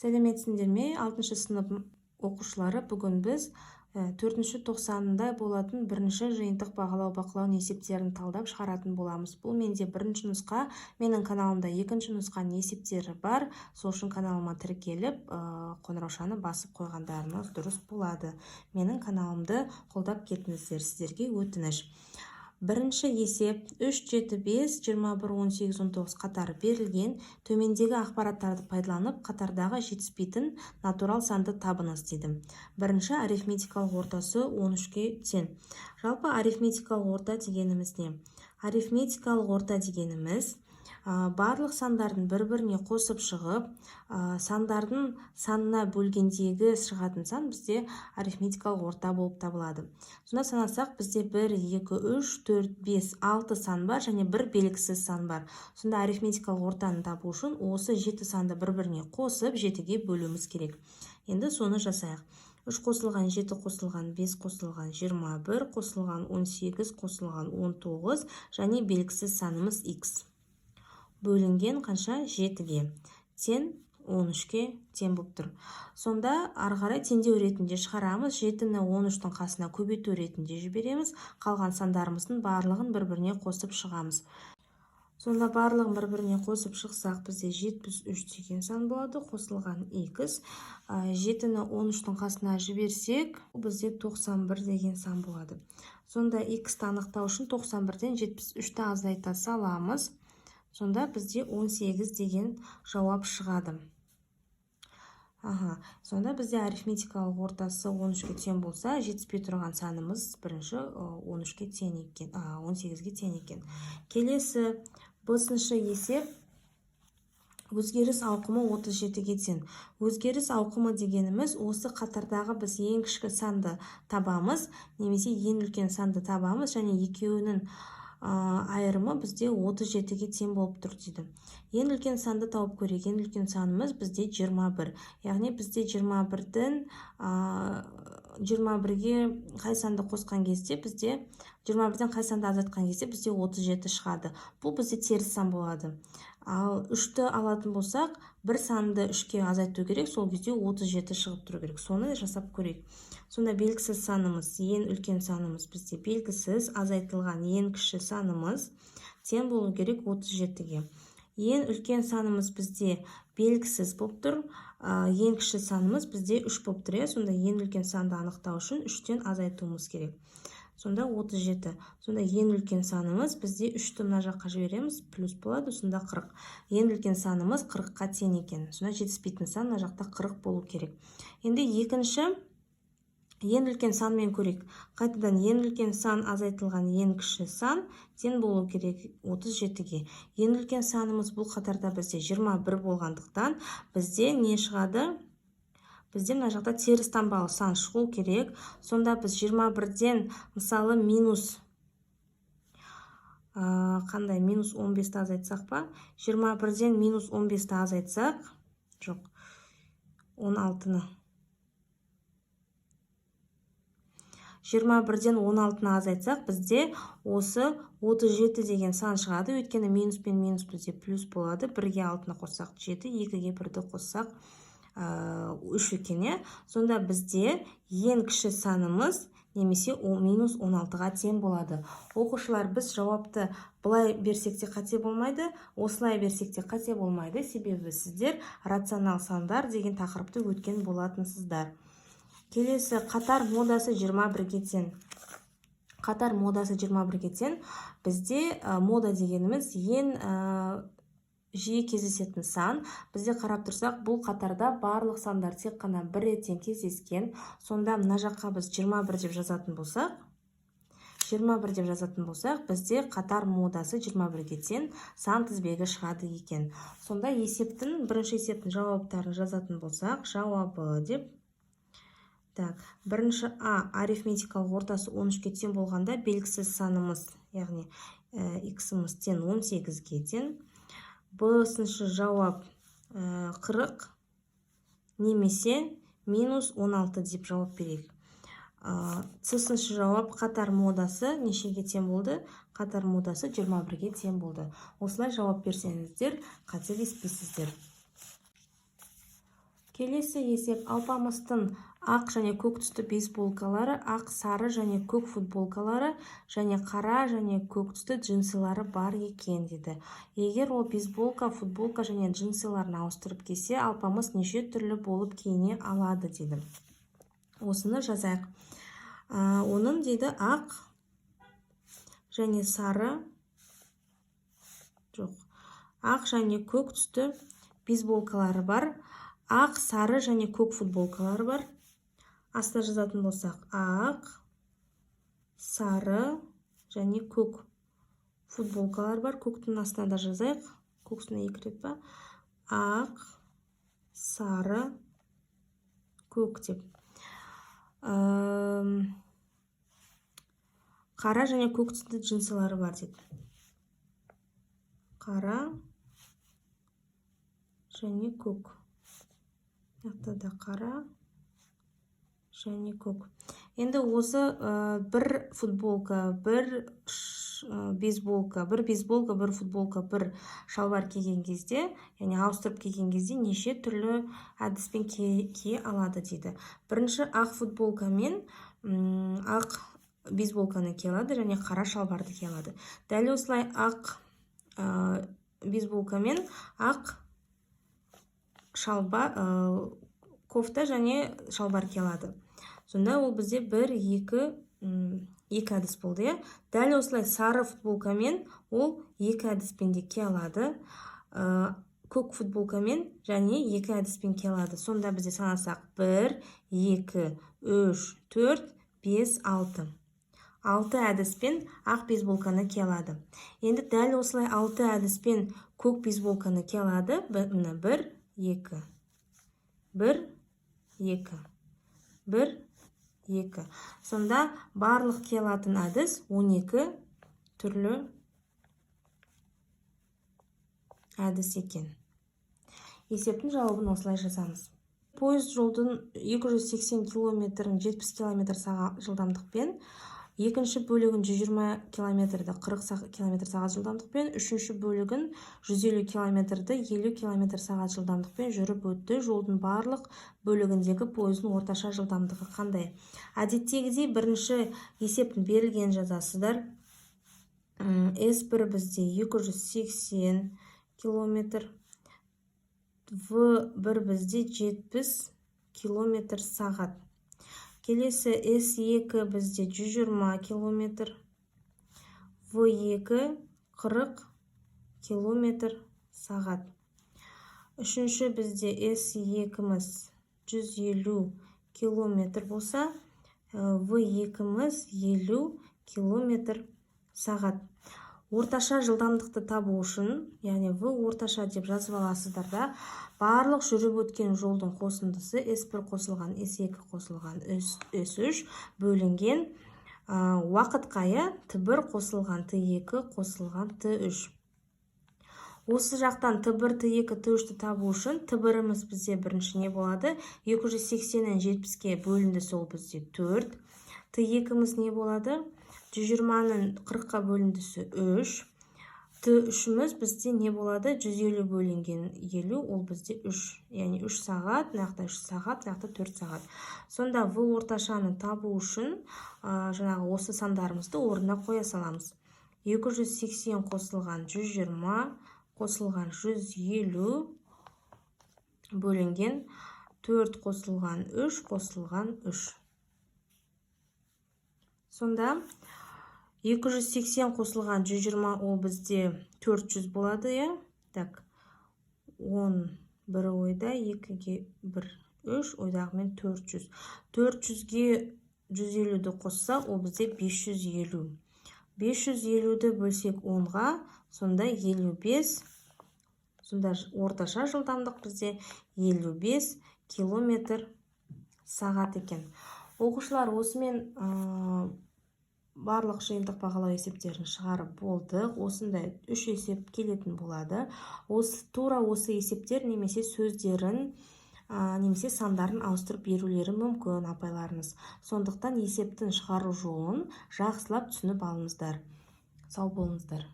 Сәлеметсіңдер ме, алтыншы сынып оқушылары! Бүгін біз төртінші тоқсанында болатын бірінші жиынтық бағалау бақылау есептерін талдап шығаратын боламыз. Бұл менде бірінші нұсқа. Менің каналымда екінші нұсқаның есептері бар. Сол үшін каналыма тіркеліп, қоңыраушаны басып қойғандарыңыз дұрыс болады. Менің каналымды қолдап кетіңіздер, сіздерге өтініш. Бірінші есеп: 3, 7, 5, 21, 18, 19 қатары берілген. Төмендегі ақпараттарды пайдаланып, қатардағы жетіспейтін натурал санды табыңыз дейді. Бірінші арифметикалық ортасы 13-ке тең. Жалпы, арифметикалық орта дегеніміз не? Арифметикалық орта дегеніміз барлық сандардың бір-біріне қосып шығып, сандардың санына бөлгендегі шығатын сан бізде арифметикалық орта болып табылады. Сонда санасақ, бізде 1, 2, 3, 4, 5, 6 сан бар және бір белгісіз сан бар. Сонда арифметикалық ортаны табу үшін осы жеті санды бір-біріне қосып, жетіге бөлуіміз керек. Енді соны жасайық. 3 қосылған 7 қосылған 5 қосылған 21 қосылған 18 қосылған 19 және белгісіз санымыз x бөлінген қанша? Жетіге тең, 13-ке тең болып тұр. Сонда ары қарай теңдеу ретінде шығарамыз. Жетіні 13-тің қасына көбейту ретінде жібереміз. Қалған сандарымыздың барлығын бір біріне қосып шығамыз. Сонда барлығын бір біріне қосып шықсақ, бізде 73 деген сан болады, қосылған x. Жетіні 13-тің қасына жіберсек, бізде 91 деген сан болады. Сонда x-ті анықтау үшін 91-ден 73-ті азайта саламыз. Сонда бізде 18 деген жауап шығады. Аха, сонда бізде арифметикалық ортасы 13-ке тең болса, жетіспей тұрған санымыз бірінші 13-ке тең екен, 18-ге тең екен. Келесі, бесінші есеп: өзгеріс ауқымы 37-ге тең. Өзгеріс ауқымы дегеніміз осы қатардағы біз ең кішкі санды табамыз немесе ең үлкен санды табамыз және екеуінің айырымы бізде 37-ге тең болып тұр дейді. Ең үлкен санды тауып көрейік. Ең үлкен санымыз бізде 21. Яғни бізде 21-дің, 21-ге қай санды қосқан кезде бізде, 21-ден қай санды азайтқан кезде бізде 37 шығады? Бұл бізде теріс сан болады. Ал үшті алатын болсақ, бір санды үшке азайту керек, сол кезде 37 шығып тұру керек. Соны жасап көрейік. Сонда белгісіз санымыз, ең үлкен санымыз бізде белгісіз азайтылған ең кіші санымыз тең болу керек 37-ге. Ең үлкен санымыз бізде белгісіз болып тұр, ең кіші санымыз бізде 3 болып тұр, иә. Сонда ең үлкен санды анықтау үшін 3-тен азайтуымыз керек. Сонда 37. Сонда ең үлкен санымыз бізде, 3-ті мына жаққа жібереміз, плюс болады, сонда 40. Ең үлкен санымыз 40-қа тең екен. Сонда жетіспейтін сан мына жақта 40 болу керек. Енді екінші ең үлкен санмен көрейік. Қайтадан ең үлкен сан азайтылған ең кіші сан тең болу керек 37-ге. Ең үлкен санымыз бұл қатарда бізде 21 болғандықтан, бізде не шығады? Бізде мына жақта теріс таңбалы сан шығу керек. Сонда біз 21-ден, мысалы, минус қандай, минус 15-ті азайтсақ па? 21-ден минус 15-ті азайтсақ, жоқ, 16-ны, 21-ден 16-ны азайтсақ, бізде осы 37 деген сан шығады. Өйткені минус пен минус бізде плюс болады. Бірге алтыны қоссақ, жеті, екіге бірді қоссақ, үш екен, иә. Сонда бізде ең кіші санымыз немесе минус 16-ға тең болады. Оқушылар, біз жауапты былай берсек те қате болмайды, осылай берсек те қате болмайды, себебі сіздер рационал сандар деген тақырыпты өткен болатынсыздар. Келесі: қатар модасы 21-ге тең. Қатар модасы 21-ге тең. Бізде мода дегеніміз ең жиі кездесетін сан. Бізде қарап тұрсақ, бұл қатарда барлық сандар тек қана бір реттен кездескен. Сонда мына жаққа біз 21 деп жазатын болсақ, 21 деп жазатын болсақ, бізде қатар модасы 21-ге тең сан тізбегі шығады екен. Сонда есептің, бірінші есептің жауаптарын жазатын болсақ, жауабы деп. Так, бірінші а арифметикалық ортасы 13-ке тең болғанда, белгісіз санымыз, яғни x-іміз тең 18-ге тең. Б-сыншы жауап 40 немесе минус 16 деп жауап берейік. С-сыншы жауап: қатар модасы нешеге тең болды? Қатар модасы 21-ге тең болды. Осылай жауап берсеңіздер, қателеспейсіздер. Келесі есеп. Алпамыстың ақ және көк түсті бейсболкалары, ақ, сары және көк футболкалары және қара және көк түсті джинсылары бар екен дейді. Егер ол бейсболка, футболка және джинсыларын ауыстырып кисе, Алпамыс неше түрлі болып киіне алады дейді. Осыны жазайық. Оның, дейді, ақ және сары, жоқ, ақ және көк түсті бейсболкалары бар, ақ, сары және көк футболкалары бар. Астына жазатын болсақ, ақ, сары және көк футболкалар бар. Көктің астына да жазайық. Көк үстіне екі рет па? Ақ, сары, көк деп. Қара және көк түсті джинсылары бар дейді. Қара және көк. Мына да қара және көк. Енді осы бір футболка, бір бейсболка, бір бейсболка, бір футболка, бір шалбар киген кезде, яғни ауыстырып киген кезде, неше түрлі әдіспен кие алады дейді. Бірінші ақ футболка мен ақ бейсболканы кие алады және қара шалбарды кие алады. Дәл осылай ақ бейсболка мен ақ шалбар, кофта және шалбар кие алады. Сонда ол бізде бір, екі, екі әдіс болды, иә. Дәл осылай сары футболкамен ол екі әдіспен де кие алады, көк футболкамен және екі әдіспен кие алады. Сонда бізде санасақ, бір, екі, үш, төрт, бес, алты. Алты әдіспен ақ бейсболканы кие алады. Енді дәл осылай алты әдіспен көк бейсболканы кие алады. Міне, бір, екі, бір, екі, бір, екі. Сонда барлық кие алатын әдіс 12 түрлі әдіс екен. Есептің жауабын осылай жазамыз. Пойыз жолдың 280 километрін 70 километр сағат жылдамдықпен, екінші бөлігін 120 километрді 40 километр сағат жылдамдықпен, үшінші бөлігін 150 километрді 50 километр сағат жылдамдықпен жүріп өтті. Жолдың барлық бөлігіндегі пойыздың орташа жылдамдығы қандай? Әдеттегідей бірінші есептің берілгенін жазасыздар. S1 бізде 280 километр, В1 бізде 70 километр сағат. Келесі S2 бізде 120 километр, В2 40 километр сағат. Үшінші бізде S2-міз 150 километр болса, В2-міз 50 километр сағат. Орташа жылдамдықты табу үшін, яғни В орташа деп жазып аласыздар да, барлық жүріп өткен жолдың қосындысы S1 қосылған S2 қосылған S3 бөлінген уақытқа, иә, Т1 қосылған Т2 қосылған Т3. Осы жақтан Т1, Т2, Т3-ті табу үшін Т1-іміз бізде бірінші не болады? 280-нен 70-ке бөлінді, сол бізде 4. Т2-міз не болады? 120-ның 40-қа бөліндісі 3. Т3-іміз бізде не болады? 150 бөлінген 50, ол бізде 3. Яғни 3 сағат, мына жақта 3 сағат, мына жақта 4 сағат. Сонда В орташаны табу үшін жаңағы осы сандарымызды орнына қоя саламыз. 280 қосылған 120 қосылған 150 бөлінген 4 қосылған 3 қосылған 3. Сонда 280 қосылған 120, ол бізде 400 болады, иә. Так, 10 бір ойда, 2-ге 1, 3 ойдағымен 400. 400-ге 150-ді қосса, ол бізде 550. 550-ді бөлсек 10-ға, сонда 55. Сонда орташа жылдамдық бізде 55 километр сағат екен. Оқушылар, осымен барлық жиынтық бағалау есептерін шығарып болдық. Осындай үш есеп келетін болады. Осы тура осы есептер немесе сөздерін, немесе сандарын ауыстырып берулері мүмкін апайларыңыз. Сондықтан есептің шығару жолын жақсылап түсініп алыңыздар. Сау болыңыздар.